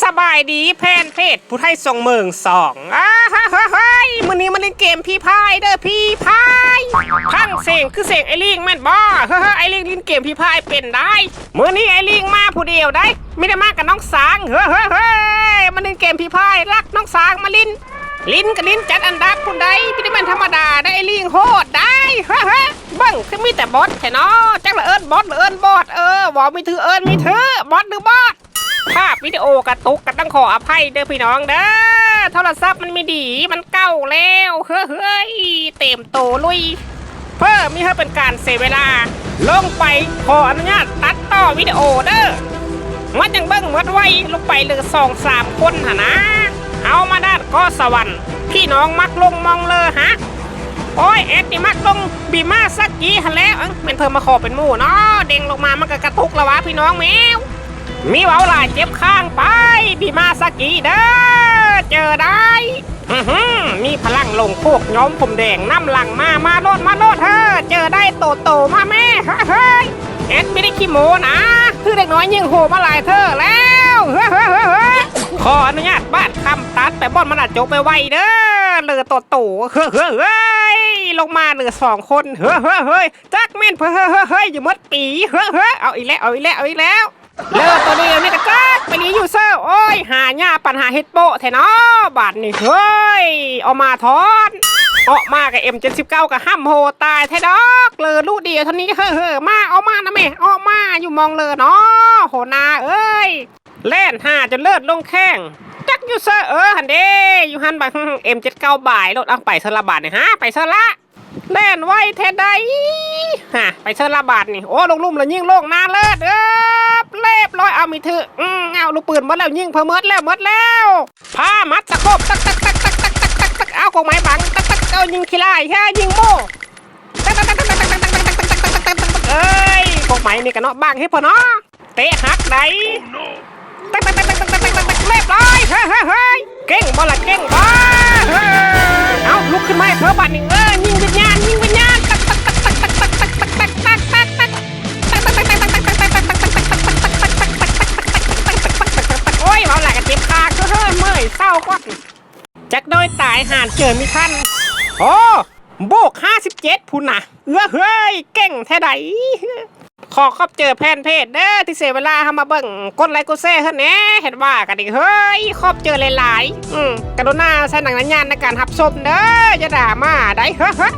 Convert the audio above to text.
ສະບາຍດີແຟນເພຈຜູ້ໄທສອງເມືອງສອງ. ອ້າ ເຮີ້ຍ ມື້ນີ້ມາຫຼິ້ນເກມຟຣີຟາຍເດີ ຟຣີຟາຍ. ຟັງສຽງຄືສຽງໄອ້ລີງແມ່ນບໍ່? ເຮີ້ຍ ໄອ້ລີງຫຼິ້ນເກມຟຣີຟາຍເປັນໄດ໋. ມື້ນີ້ໄອ້ລີງມາຜູ້ດຽວໄດ໋ ມີແຕ່ມາກັບນ້ອງສາງ. ເຮີ້ຍ ມາຫຼິ້ນເກມຟຣີຟາຍ ລັກນ້ອງສາງມາຫຼິ້ນ. ຫຼິ້ນກໍຫຼິ້ນຈັດອັນດັບພຸ້ນໄດ໋ ບໍ່ໄດ້ແມ່ນທຳມະດາໄດ໋ ໄອ້ລີງໂຫດໄດ໋. ເຮີ້ຍ ເບິ່ງຄືມີແຕ່ບອດແທ້ເນາະ ຈັກລະເອີ້ນບອດ ຫຼື ເອີ້ນບອດ. ເອີ ເວົ້າມີຖືກ ເອີ້ນມີຖືກ ບອດ ຫຼື ບອດ. ພາບວິດີໂອກະຕຸກ ກໍຕ້ອງຂໍອະໄພເດີພີ່ນ້ອງເດີ ໂທລະສັບມັນມີດີ ມັນເກົ່າແລ້ວ. ເຮີ້ຍ ເຕັມໂຕລຸຍ. ເພື່ອມີໃຫ້ເປັນການເສຍເວລາ ລົງໄປ ຂໍອະນຸຍາດຕັດຕໍ່ວິດີໂອເດີ. ມັນຈັ່ງເບິ່ງໝົດໄວ ລົງໄປເຫຼືອສອງສາມຄົນຫັ້ນນາ. ເຮົາມາດ້ານເກາະສະຫວັນ ພີ່ນ້ອງມັກລົງມອງເລີຫະ? ໂອ້ຍ ແອັດນີ້ມັກລົງບີມາຊາກິຫັ້ນແຫຼະ. ເອີ ແມ່ນເພິ່ນມາຂໍເປັນໝູ່ເນາະ ເດ້ງລົງມາມັນກໍກະຕຸກລະຫວາພີ່ນ້ອງແມວ. ມີເວົ້າຫຼາຍເຈັບຄ້າງໄປ ບີມາຊາກິເດີ ເຈີໄດ້. ຫື ມີພະລັງລົງໂຄກຍ້ອມຜົມແດງນຳຫຼັງມາ ມາໂລດ ມາໂລດເຮີ້ ເຈີໄດ້ໂຕໂຕມາແມ່. ເຮີ້ຍ ແອັດບໍ່ໄດ້ຂີ້ໂມ້ນະ ຄືເດັກນ້ອຍຍິງໂຫມາຫຼາຍເທື່ອແລ້ວ. ເຮີ້ຍ ຂໍອະນຸຍາດບາດຄຳຕັດໄປບ່ອນມັນອາດຈົບໄວໆເດີ ເຫຼືອໂຕໂຕ. ເຮີ້ຍ ລົງມາເຫຼືອສອງຄົນ. ເຮີ້ຍ ຈັກແມ່ນເຮີ້ຍ ຢູ່ໝົດປີ. ເຮີ້ຍ ເອົາອີກແລ້ວ ເອົາອີກແລ້ວ ເອົາອີກແລ້ວ. ເລີໂຕນີ້ນີ້ກະຈັກໄປລີຢູ່ເຊີ. ໂອ້ຍ ຫາຫຍ້າປັນຫາເຫັດໂປະແທ້ເນາະບາດນີ້. ເຮີ້ຍ ອອກມາທອນ ອອກມາກະເອັມເຈັດສິບເກົ້າກະຫ້ຳໂຫດຕາຍແທ້ດອກ ເລີລູກດຽວເທົ່ານີ້. ເຮີ້ຍ ມາ ອອກມານະແມ່ ອອກມາ ຢູ່ມອງເລີເນາະ ໂຫໜ້າເອີຍ. ແລ່ນຫາຈົນເລີດລົງແຂ້ງ ຈັກຢູ່ເຊີ. ເອີ ຫັ້ນເດ ຢູ່ຫັ້ນບາດ ເອັມເຈັດສິບເກົ້າບາຍໂລດ. ເອົາ ໄປເຊີລະບາດນີ້ ຫາ ໄປເຊີລະ. ແລ່ນໄວແທ້ໃດ ຫາ ໄປເຊີລະບາດນີ້. ໂອ້ ລົງລຸ່ມລະຍິງໂລງໜ້າເລີດ. ເອີບ ລຽບຮ້ອຍ ເອົາມີຖືກ. ອື ເອົາລູກປືນໝົດແລ້ວ ຍິງເພິ່ນໝົດແລ້ວ ໝົດແລ້ວ. ພາມັດສະໂຄບ ຕັກໆ ເອົາກົກໄມ້ບັງ ຕັກໆ ເອົາຍິງຂີ້ລ້າຍ ເຮີ້ຍ ຍິງໂມ້ ຕັກໆ. ເອີຍ ກົກໄມ້ນີ້ກະເນາະ ບັງເຮັດເພິ່ນເນາະ. ເຕະຫັກໃດ໋ ຕັກໆໆໆໆໆ ລຽບຮ້ອຍ. ເຮີ້ຍໆໆ ເກັ່ງບໍ່ລະ ເກັ່ງບໍ່? ເຮີ້ຍ ເອົ້າ ລຸກຂຶ້ນມາໃຫ້ເພິ່ນບາດນີ້. ເອີ ຍິງວິນຍານ ຍິງວິນຍານ ຕັກໆໆໆໆ ໂອ້ຍ ເວົ້າຫຼາຍກະເຈັບຂາ. ເຮີ້ຍ ເມື່ອຍ ເຊົາກ່ອນ. ຈັກໂດຍຕາຍຫານເຈີມີທັນ. ໂອ້ ໂບກຫ້າສິບເຈັດພຸ້ນນະ. ເອີ ເຮີ້ຍ ເກັ່ງແທ້ໃດ. ຂໍຂອບໃຈແຟນເພຈເດີ ທີ່ເສຍເວລາເຮົາມາເບິ່ງ ກົດໄລກົດແຊເຮົາແດ່ ເຫັນວ່າກະດີ. ເຮີ້ຍ ຂອບໃຈຫຼາຍໆ. ອື ກະລຸນາໃຊ້ວິຈານະຍານໃນການຮັບຊົມເດີ ຢ່າດ່າມາໄດ໋. ເຮີ້ຍ